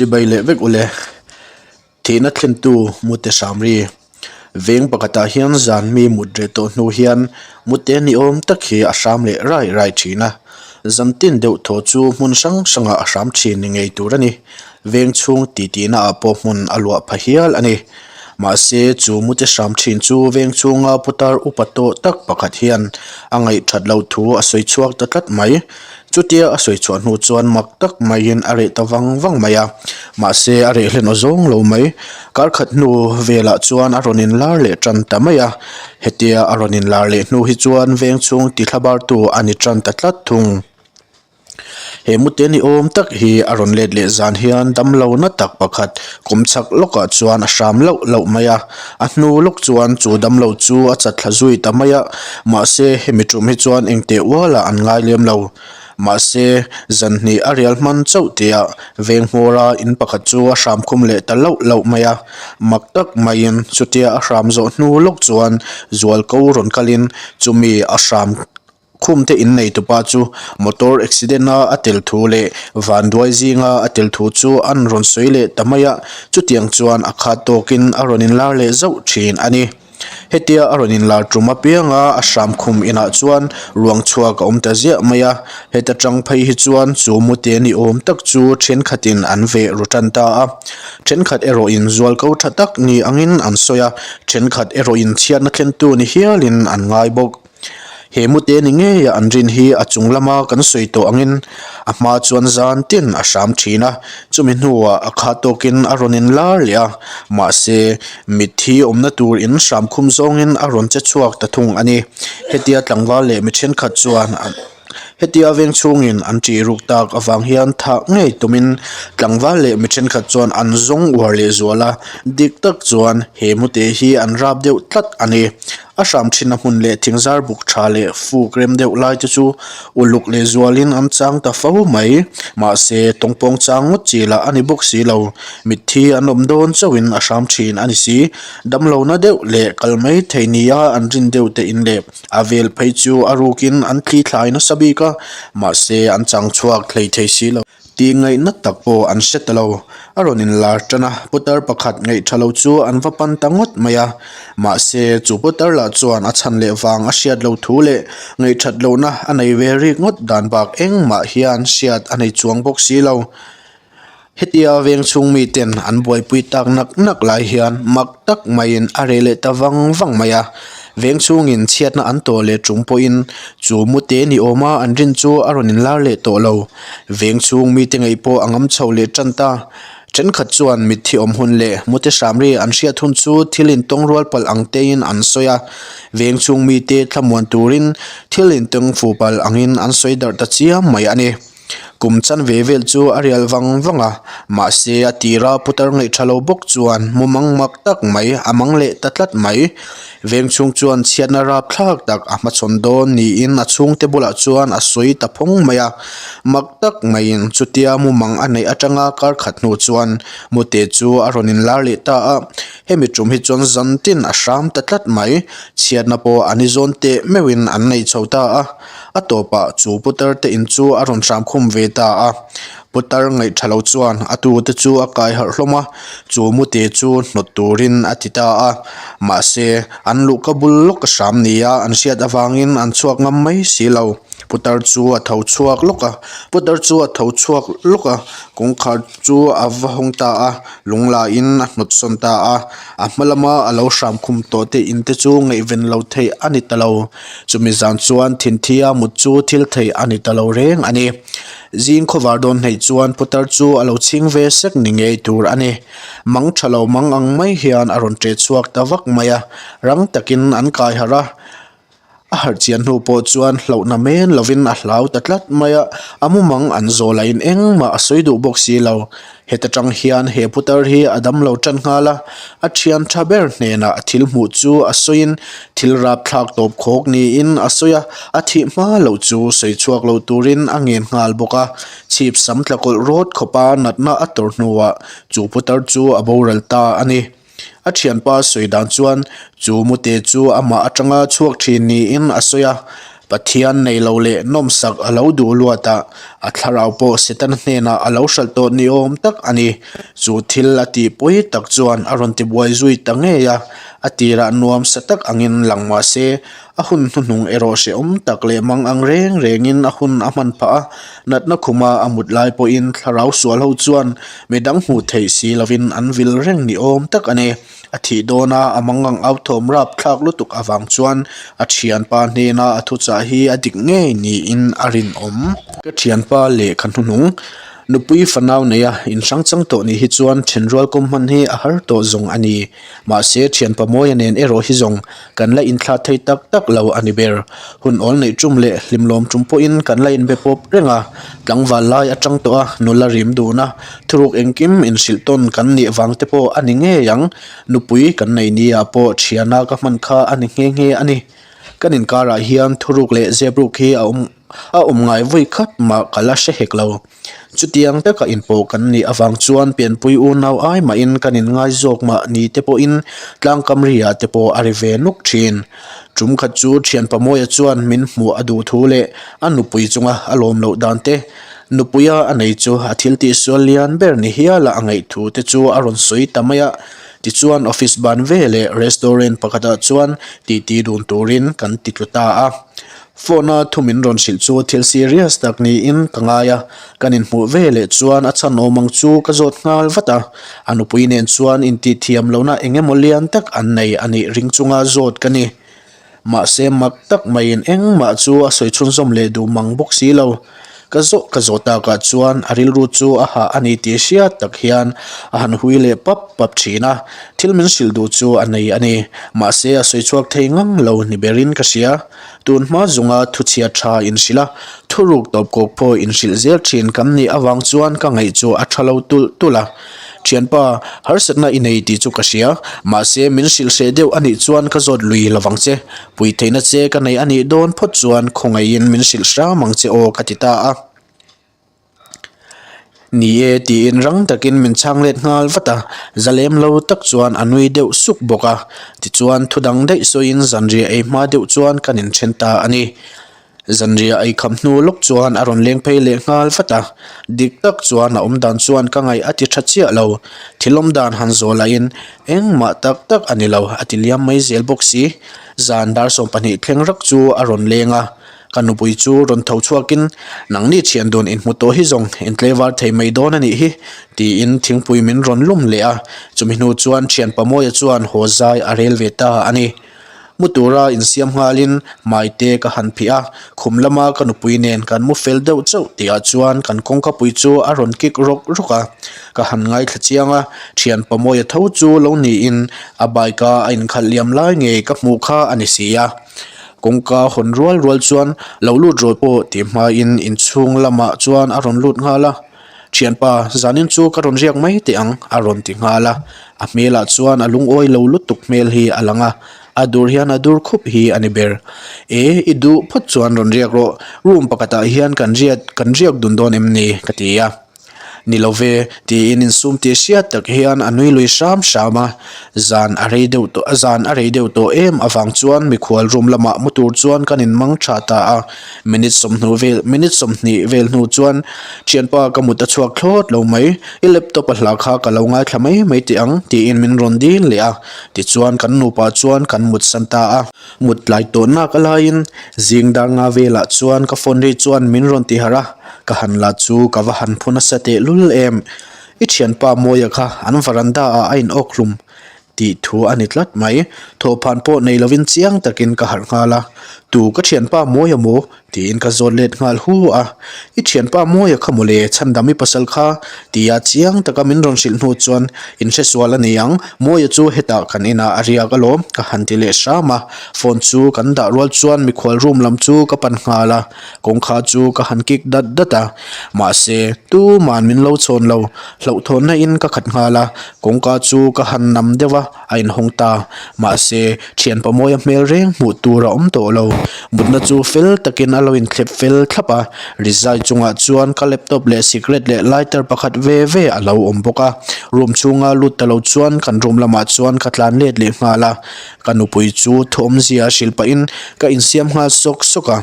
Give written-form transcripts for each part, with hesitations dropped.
Chibai leh vek ule. Thihna thlentu mute hram ri. Veng pakhatah hian zan mi mut reh tawh hnu hian mute ni awm tak hi a hram leh rai rai thin a. Zan tin deuh thaw chu hmun hrang hrangah a hram thin ni ngei tur a ni. Veng chhung titihna ah pawh hmun a luah pha hial a ni. Mahse chu mute hram thin chu veng chhunga putar upa tawh tak pakhat hian a ngaihthat loh thu a sawi chhuak ta tlat mai. Chutia a sawi chhuah hnu chuan mak tak maiin a reh ta vang vang mai a, mahse a reh hlen aw zawng lo mai. Kar khat hnu velah chuan a rawn inlar leh tan ta mai a, hetia a rawn inlar leh hnu hi chuan veng chhung ti thlabartu a ni tan ta tlat thung. He mute ni awm tak hi a rawn let leh zan hian damlo na tak pakhat kawm chhak lawkah chuan a hram loh loh mai a, a hnu lawk chuan chu damlo chu a chat thla zui ta mai a, mahse hemi tum hi chuan engteh ualah an ngai lem lo. Mahse zan hnih a rial hman chauh tihah veng hmawra in pakhat chu a hram khum leh ta loh loh mai a, mak tak maiin chutia a hram zawh hnu lawk chuan zualko rawn kalin chumi a hram Khumte innei tupa chu motor accident a a tel thu leh vanduai zinga a tel thu chu an rawn sawi leh ta mai a, chutiang chuan a khat tawkin a rawn inlar leh zauh thin a ni. Hetia a rawn inlar tum apianga a hram khum inah chuan ruang chhuak a awm ta ziah mai a, heta tang phei hi chuan chu mute ni awm tak chu thenkhatin an veh ru tan ta a, thenkhat erawhin zualko tha tak ni angin an sawi a, thenkhat erawhin chhiatna thlentu ni hialin an ngai bawk. He mute ni ngeia an rin hi a chung lama kan sawi tawh angin a hma chuan zan tin a hram thin a, chumi hnuah a khat tawkin a rawn inlar leh a, mahse mitthi awmna tur in hram khum zawngin a rawn che chhuak ta thung a ni. Hetia tlangval leh mi thenkhat chuan an. Hetia veng chhungin an ṭih ruk tak avang hian thah ngei tumin tlangval leh mi thenkhat chuan an zawng uar leh zual a, dik tak chuan he mute hi an rap deuh tlat a ni. A hram thinna hmun leh thingzar buk tha leh fuk rem deuh lai te chu uluk leh zualin an chang ta fo mai. Mahse, tawngpawng chang ngawt chi lah a ni bawk si lo. Mitthi an awm dawn chauhin a hram thin a ni si. Damlohna deuh leh kal mai thei nia an rin deuh te in leh A vel phei chu a rukin an thli thlai nasa bik a, mahse an chang chhuak hlei thei si lo. Tih ngaihna tak pawh an hre ta lo. A rawn inlar tan a, putar pakhat ngaih tha lo chu an va pan ta ngawt mai a. Mahse chu putar lah chuan a chhan leh vang a hriat lo thu leh ngaihthat lohna a nei ve rik ngawt dan bak engmah hian hriat a nei chuang bawk si lo. Hetia veng chhung miten an buaipui tak nak nak lai hian mak tak maiin a reh leh ta vang vang mai a. Veng chhungin chhiatna an tawh leh tum pawhin chu mute ni awma an rin chu a rawn inlar leh tawh lo. Veng chhung mite ngei pawh a ngam chho leh tan ta. Thenkhat chuan mitthi awm hun leh mute hram ri an hriat hun chu thil intawng rual palh ang tein an sawi a. Veng chhung mite thlamuan turin thil intawng fuh palh angin an sawi darh ta chiam mai a ni. Kum chan ve vel chu a rial vang vang a, mahse a tira putar ngaih tha lo bawk chuan mumang mak tak mai a mang leh ta tlat mai. Veng chhung chuan chhiatna rapthlak tak a hmachhawn dawn niin a chhungte bulah chuan a sawi ta phawng mai a. Mak tak maiin chutia mumang a neih atanga kar khat hnu chuan mute chu a rawn inlar leh ta a, hemi tum hi chuan zan tin a hram ta tlat mai. Chhiatna pawh a ni zawn teh meuhin an nei chho ta a. A tawpah chu putar te in chu a rawn hram khum ve ta a, putar ngaih tha lo chuan a tute chu a kai harh hlawm a, chu mute chu hnawt turin a ti ta a, mahse an luhka bul lawk a hram nia an hriat avangin an chhuak ngam mai si lo, putar chu a tho chhuak lawk a, putar chu a tho chhuak lawk a, kawngkhar chu a va hawng ta a, lung lain a hnawt sawn ta a, a hma lama a lo hram khum tawh te in te chu ngaihven lo theih a ni ta lo. Chumi zan chuan thinthia mut chu thil theih a ni ta lo reng a ni. Zing khawvar dawn hneih chuan putar chu a lo chhing ve sek ni ngei tur a ni. Mang tha lo mang ang mai hian a rawn ṭe chhuak ta vak mai a, rang takin an kai harh a. A harh chian hnu pawh chuan hlauhna men lovin a hlau ta tlat mai a, a mumang an zawh lahin engmah a sawi duh bawk si lo. Heta tang hian he putar hi a dam lo tan nghal a, a thian tha ber hnenah a thil hmuh chu a sawiin thil rapthlak tawp khawk niin a sawi a, a thih hma loh chu sawi chhuak lo turin a ngen nghal bawk a. Chhip sam tla kawlh rawt khawpa natna a tawrh hnuah chu putar chu a boral ta a ni. A thianpa sawi dan chuan chu mute chu amah atanga chhuak thin niin a sawi a. Pathian nei lo leh nawmsak a lo duh luat a, a thlarau pawh Setana hnenah a lo hralh tawh ni awm tak a ni. Chu thil a tih pawi tak chuan a rawn tibuai zui ta ngei a, a tirah nuamsa tak angin lang mah se, a hun hnuhnung erawh hrehawm tak leh mang ang reng rengin a hun a hman phah a, natna khuma a mut lai pawhin thlarau sual ho chuan midang hmuh theih si lovin an vil reng ni awm tak a ni. A thih dawna a mangang au thawm rap thlak lutuk avang chuan a thianpa hnena a thuchah hi a dik ngei niin a rinawm. Ka thianpa lehkha hnuhnung nupui fanau neia inhrang chang tawh nih hi chuan thenrual kawm hman hi a har tawh zawng a ni. Mahse thianpa Mawia nen erawh hi zawng kan la inthlah thei tak tak lo a ni ber. Hun awl neih tum leh hlimlawm tum pawhin kan la inbe pawp reng a, tlangval lai atang tawh a nula rim dun a, thuruk engkim inhrilh tawn kan nih vang te pawh a ni ngei ang. Nupui kan nei nia pawh thiana ka hman kha a ni nghe nghe a ni. Kan inkarah hian thuruk leh zepruk hi a awm a awm ngai vawi khat mah ka la hre hek lo. Chutiang taka inpawh kan nih avang chuan pianpui unau ai mahin kan inngai zawk mah ni te pawhin tlangkam riah te pawh a ri ve nuk thin. Tum khat chu thianpa Mawia chuan min hmuh a duh thu leh a nupui chunga a lawm loh dan te, nupuia a nei chu a thil tihsual lian ber ni hiala a ngaih thu te chu a rawn sawi ta mai a. Tichuan office ban ve leh restaurant pakhatah chuan titi dun turin kan ti tlu ta a. Phone a thu min rawn hrilh chu thil serious tak niin ka ngai a, kan inhmuh ve leh chuan a chhan awm ang chu ka zawt nghal vat a, a nupui nen chuan intihthiam lohna eng emaw lian tak an nei a nih ring chunga zawt ka ni. Mahse mak tak maiin engmah chu a sawi chhunzawm leh duh mang bawk si lo. Ka zawh ka zawh takah chuan a rilru chu a hah a ni tih hriat tak hian a han hui leh pap pap thin a, thil min hrilh duh chu a nei a ni. Mahse a sawi chhuak thei ngang lo ni berin ka hria. Tun hma zunga thuchhia tha inhrilh a, thuruk tawp kawk pawh inhrilh zel thin kan nih avang chuan ka ngaih chu a tha lo tulh tulh a. Thianpa, harsatna i nei tih chu ka hria, mahse min hrilh hreh deuh anih chuan ka zawt lui lovang che. Pui theihna che ka nei anih dawn phawt chuan khawngaihin min hrilh hram ang che aw ka ti ta a. Ni e tiin rang takin min chhang let nghal vat a, zalem lo tak chuan a nui deuh suk bawk a. Tichuan thu dang daih sawiin zanriah ei hma deuh chuan kan inthen ta a ni. Zanriah ei kham hnu lawk chuan a rawn leng phei leh nghal vat a, dik tak chuan a awmdan chuan ka ngaih a ti tha chiah lo. Thil awmdan han zawh lahin engmah tak tak a ni lo a ti liam mai zel bawk si. Zan dar 12 thleng rak chu a rawn leng a. Ka nupui chu rawn tho chhuakin, Nangni thian dun inhmu tawh hi zawng intleivar thei mai dawn a nih hi, tiin thingpui min rawn lum leh a. Chumi hnu chuan thianpa Mawia chuan haw zai a rel ve ta a ni. Mu tura insiam nghalin hmaite ka han phih a, khum lama ka nupui nen kan mu fel deuh chauh tihah chuan kan kawngkapui chu a rawn kik rawk rawk a. Ka han ngaithla chiang a, thianpa Mawia tho chu lo niin a bike a a inkhalh liam lai ngei ka hmuh kha a ni si a. Kawngka hawn rual rual chuan lo lut rawh pawh tih hmain inchhung lamah chuan a rawn lut nghal a, Thianpa, zanin chu ka rawn riak mai teh ang a rawn ti nghal a, a hmelah chuan a lungawi lo lutuk hmel hi a lang a, a dur hian a dur khup hi a ni ber. E, i duh phawt chuan rawn riak rawh, room pakhatah hian kan riat kan riak dun dawn em ni? ka ti a. Ni lo ve, tiin insum tih hriat tak hian a nui lui hram hram a, zan a rei deuh tawh zan a rei deuh tawh em avang chuan mikhual room lamah mu tur chuan kan inmang tha ta a, minute sawmhnu vel minute 20 vel hnu chuan thianpa ka mut a chhuak thlawt lo mai, i laptop a hla kha ka lo ngaithla mai mai teh ang tiin min rawn dil leh a, tichuan kan nupa chuan kan mut san ta a. Mut tlai tawh nak a laiin zing dar nga velah chuan ka phone ri chuan min rawn ti harh a, Ka han la chu ka va han phu nasa teh lul em? I thianpa Mawia kha an varanda ah a in awk hlum tih thu a ni tlat mai. Thawhphan pawh nei lovin chiang takin ka harh nghal a, Tu ka thianpa Mawia maw? tiin ka zawt let nghal hu a. I thianpa Mawia kha mawle, chhandam i pasal kha tia chiang taka min rawn hrilh hnu chuan in hresual a ni ang, Mawia chu hetah kan inah a riak alawm ka han ti leh hram a. Phone chu kan dah rual chuan mikhual room lam chu ka pan nghal a. Kawngka chu ka han kik dat dat a, mahse tuman min lo chhawn lo, hlauhthawnna in ka khat nghal a, kawngka chu ka han nam deuh a, a inhawng ta, mahse thianpa mawia hmel reng hmuh tur a awm tawh lo, mutna chu fel takin a lo inthlep fel thlap a, rizai chungah chuan ka laptop leh cigarette leh lighter pakhat ve ve a lo awm bawk a, room chhunga lut ta lo chuan kan room lamah chuan ka tlan let leh nghal a, ka nupui chu thawmzia hrilh pahin ka insiam nghal sawk sawk a.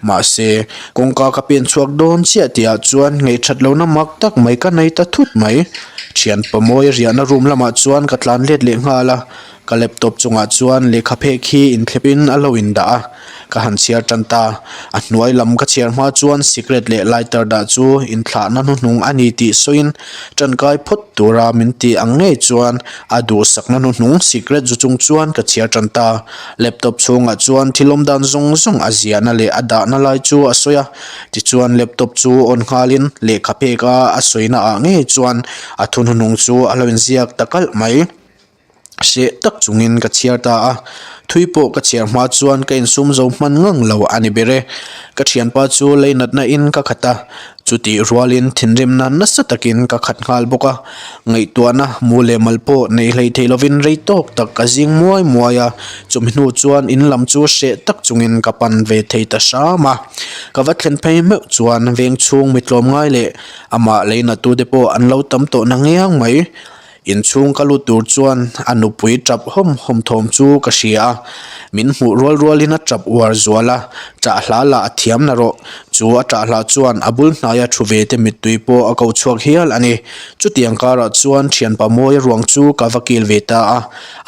Mahse, kawngka ka pen chhuak dawn chiah tihah chuan ngeihthat lohna mak tak mai ka nei ta thut mai. Thian pamawi riahna room lamah chuan ka tlan let leh nghal a, ka laptop chungah chuan lehkha phek hi inthlepin a lo indah a, ka han chhiar tan ta. A hnuai lam ka chhiar hma chuan sikret leh lighter dah chu inthlahna hnuhnung a ni tih sawiin Ṭankai phawt tura min tih ang ngei chuan a duhsakna hnuhnung sikret zu chung chuan ka chhiar ṭan ta. Laptop chhungah chuan thil awm dan zawng zawng a ziahna leh a dahna lai chu a sawi a. Tichuan laptop chu on nghalin lehkha phek a a sawina ah ngei chuan a thu hnuhnung chu a lo inziak ta kalh mai. Hreh tak chungin ka chhiar ta a, thui pawh ka chhiar hma chuan ka insum zo hman ngang lo a ni ber e. Ka thianpa chu leinatna in ka khat a, chutih rualin thinrimna nasa takin ka khat nghal bawk a. Ngaihtuahna mu leh mal pawh nei hlei thei lovin rei tawk tak ka zing muai muai a, chumi hnu chuan in lam chu hreh tak chungin ka pan ve thei ta hram a. Ka va thlen phei meuh chuan veng chhung mi tlawmngai leh amah leinatute pawh an lo tam tawh na ngiang mai. Inchhung ka lut tur chuan a nupui tap hawm hawm thawm chu ka hria a, min hmuh rual rualin a tap uar zual a, ṭah hla lah a thiam na rawh. Chu a ṭah hlah chuan a bul hnaia thu ve te mittui pawh a ko chhuak hial a ni. Chutiang karah chuan ṭhianpa Mawia ruang chu ka va kil ve ta a,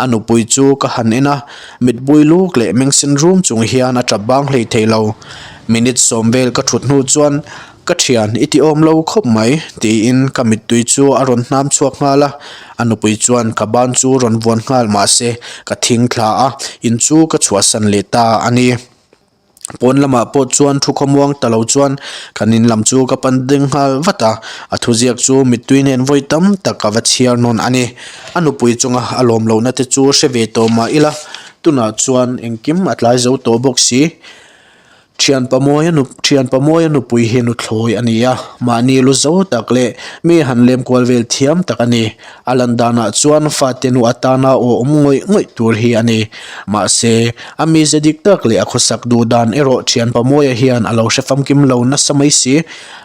a nupui chu ka han en a, mitbui luk leh mengsen rum chung hian a ṭap bang hlei thei lo. Minute sawm vel ka ṭhut hnu chuan Ka thian i ti awm lo khawp mai, tiin ka mittui chu a rawn hnam chhuak nghal a. A nupui chuan ka ban chu rawn vuan nghal mahse ka thing thla a, in chu ka chhuahsan leh ta a ni. Pawn lamah pawh chuan thu khawmuang ta lo chuan kan in lam chu ka pan ding nghal vat a, a thuziak chu mittui nen vawi tam tak ka va chhiar nawn a ni. A nupui chunga a lawm lohna te chu hre ve tawh mah ila, tunah chuan engkim a tlai zo tawh bawk si. Thianpa Mawia nu Thianpa Mawia nupui hi nuthlawi a ni a, mahni lu zo tak leh mi han lem kual vel thiam tak a ni. A lan danah chuan fate nu atana aw awm ngawih ngawih tur hi a ni. Mahse, a mize dik tak leh a khawsak duh dan erawh Thianpa Mawia hian a lo hre famkim lo nasa mai si.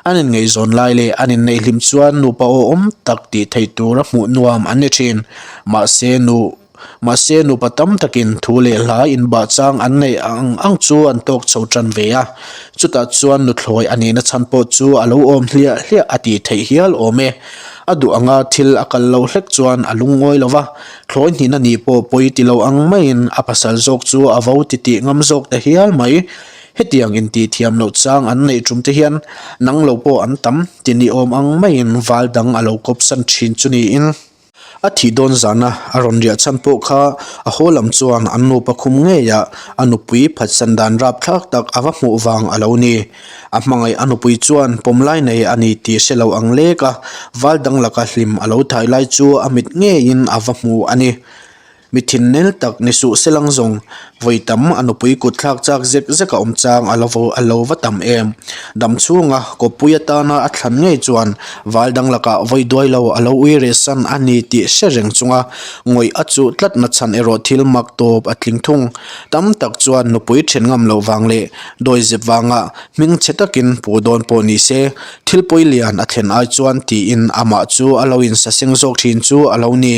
An inngaihzawn lai leh an inneihhlim chuan nupa aw awm tak tih theih tura hmuh nuam an ni thin. Mahse, nu. Mahse, nupa tam takin thu leh hla inbah chang an neih ang ang chu an tawk chho tan ve a. Chutah chuan nuthlawi a nihna chhan pawh chu a lo awm hliah hliah a tih theih hial awm e. A duh anga thil a kal loh hlek chuan a lungngawi lo va, thlawi hnihna nih pawh pawi ti lo ang maiin a pasal zawk chu a vo titih ngam zawk ta hial mai. Hetiang intih thiam loh chang an neih tum te hian nang lo pawh an tam ti ni awm ang maiin val dang a lo kawpsan thin chu niin. A thih dawn zana a rawn riah chhan pawh kha a haw lam chuan an nupa khum ngeiah a nupui phatsan dan rapthlak tak a va hmuh vang a lo ni. A hmangaih a nupui chuan pawmlai nei a ni tih hre lo ang lek a, val dang laka hlim a lo thai lai chu a mit ngeiin a va hmu a ni. Mi thinnel tak ni suh se lang zawng, vawi tam a nupui kut thlak chak zek zek a awm chang a lo a lo va tam em. Dam chhunga kawppui atana a thlan ngei chuan val dang lakah vawi duai lo a lo ui reh san a ni tih hre reng chunga ngawih a chuh tlat na chhan erawh thil mak tawp a tling thung. Tam tak chuan nupui then ngam loh vang leh dawi zep vanga hming chhe takin puh dawn pawh ni se thil pawi lian a thlen ai chuan tiin amah chu a lo insaseng zawk thin chu a lo ni.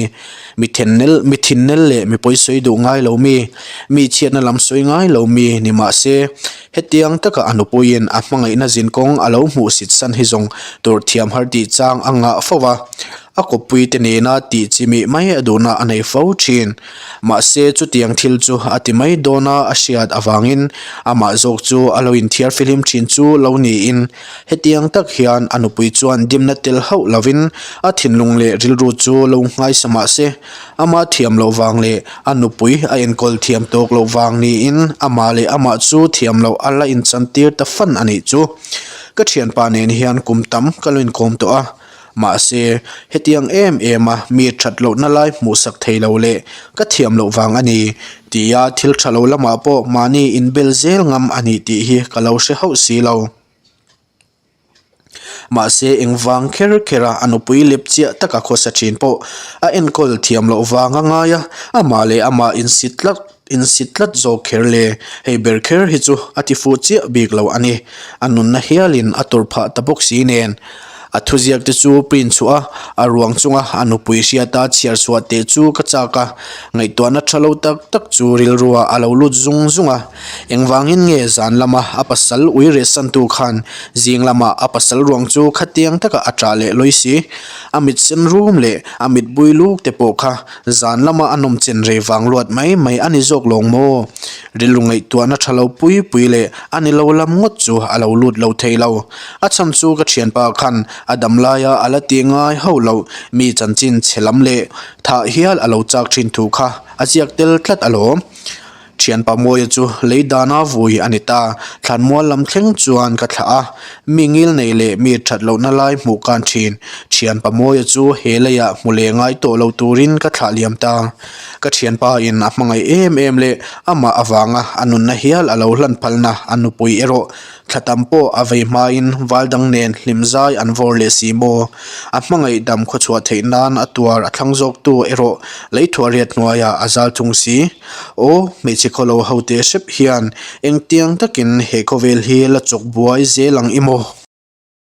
Mi thennel, mi thinnel leh mi pawi sawi duh ngai lo mi, mi chhiatna lam sawi ngai lo mi ni mah se, hetiang taka a nupuiin a hmangaihna zinkawng a lo hmuh sit san hi zawng tur thiam har tih chang a ngah fo va, a kawppui te nena tih chi mih mai a duhna a nei fo thin. Mahse, chutiang thil chu a ti mai dawna a hriat avangin amah zawk chu a lo inthiar fihlim thin chu lo niin, Hetiang tak hian a nupui chuan dimna tel hauh lovin a thinlung leh rilru chu lo nghaisa mah se, ama thiam loh vang leh a nupui a enkawl thiam tawk loh vang niin amah leh amah chu thiam loh a la inchantir ta fan a nih chu. Ka thianpa nen hian kum tam ka lo inkawm tawh a, mahse hetiang em em a mi that lohna lai hmuhsak thei lo leh ka thiam loh vang a ni tia thil tha lo lamah pawh mahni inbel zel ngam a ni tih hi ka lo hre hauh si lo. Mahse engvang kher kher a a nupui lep chiah taka khawsa thin pawh a enkawl thiam loh vang a ngai a, amah leh amah insit tlat insit tlat zawk kher le, hei ber kher hi chu a ti fuh chiah bik lo a ni. A nunna hialin a tur phah ta bawk si nen. A thuziak te chu print chhuah a, a ruang chunga a nupui hriata chhiar chhuah teh chu ka chak a, ngaihtuahna tha lo tak tak chu rilruah a lo lut zung zung a. Engvangin nge zan lama a pasal ui reh santu khan zing lama a pasal ruang chu khatiang taka a ṭah leh lawi si? A mit sen rum leh a mit bui luk te pawh kha zan lama a nawm chen rei vang luat mai mai a ni zawk lawng maw? Rilru ngaihtuahna tha lo pui pui leh a ni lo lam ngawt chu a lo lut lo thei lo. A chhan chu ka thianpa khan a dam laia a la ti ngai hauh loh mi chanchin chhe lam leh thah hial a lo chak thin thu kha a ziak tel tlat alawm. Thianpa Mawia chu lei dana vui a ni ta. Thlanmual lam thleng chuan ka thlah a, mi ngil nei leh mi that lohna lai hmuh kan thin. Thianpa Mawia chu he leiah hmu leh ngai tawh lo turin ka thlah liam ta. Ka thianpa in a hmangaih em em leh amah avanga a nunna hial a lo hlan phalna a nupui erawh thla tam pawh a vei hmain val dang nen hlim zai an vawr leh si maw? A hmangaih dam khawchhuah theih nan a tuar a thlang zawktu erawh leithuah riat hnuaiah a zal thung si. Aw, hmeichhe khawlo ho te hrep hian engtiang takin he khawvel hi la chawk buai zel ang i maw?